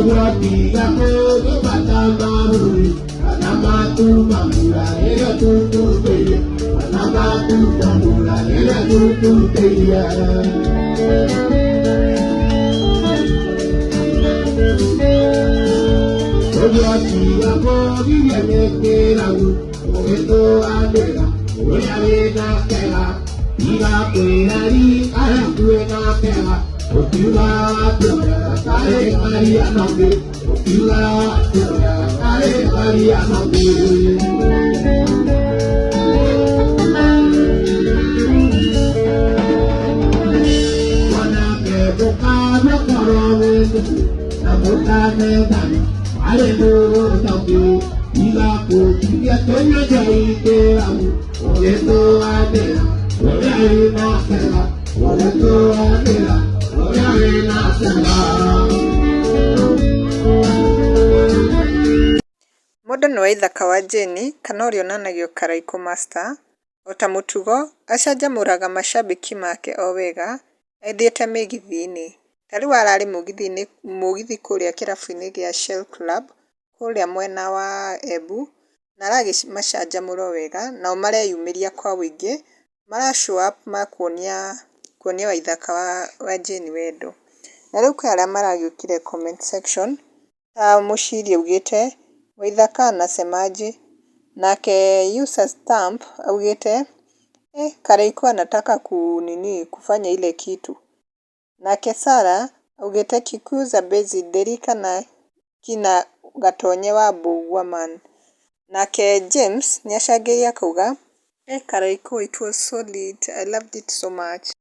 Ũgwatiga kũgũbata mabũrũri kana matumamura rĩrĩa tũtũtĩire kana matumamura rĩrĩa tũtũtĩire. Ũgwatiga kũgiria nĩ kĩragu ũgĩtũanĩra ũrĩa wĩna kega igakwĩra ri arĩa twĩna kega ũkiuga karĩ maria nongĩ ũkiuga karĩ maria nongĩ. Mwanake ndũkanakorwo wĩ thubu na mũtanethana arĩ mũũtongĩ igakũtigia tũnyua njohi kĩrabu ũgĩtũanĩra ũrĩa wĩna kega ũgĩtũanĩra ũrĩa wĩna kega. Mũndũ nĩ Waithaka wa Jane kana ũrĩa ũnanagio Karaikũ Master, o ta mũtugo acanjamũraga macambĩki make o wega ethiĩte mĩgithi-inĩ. Ta rĩu ararĩ mũgithi-inĩ mũgithi kũrĩa kĩrabu-inĩ gĩa Shell Club kũrĩa mwena wa Embu na aragĩmacanjamũra o wega nao mareyumĩria kwa ũingĩ mara show up makuonia kuonia Waithaka wa Jane wendo. Na rĩu kwĩ arĩa maragĩũkire comment section ta Mũciri augĩte Waithaka anasemaje? Nake user Stamp augĩte eh, Karaikũ anataka ku nini kufanya ile kitu. Nake Sarah augĩte Kikuyu za bezi nderi kana kina Gatonye wa Mbũgua man. Nake James nĩacangĩire akauga eh, Karaikũ it was so lit, I loved it so much.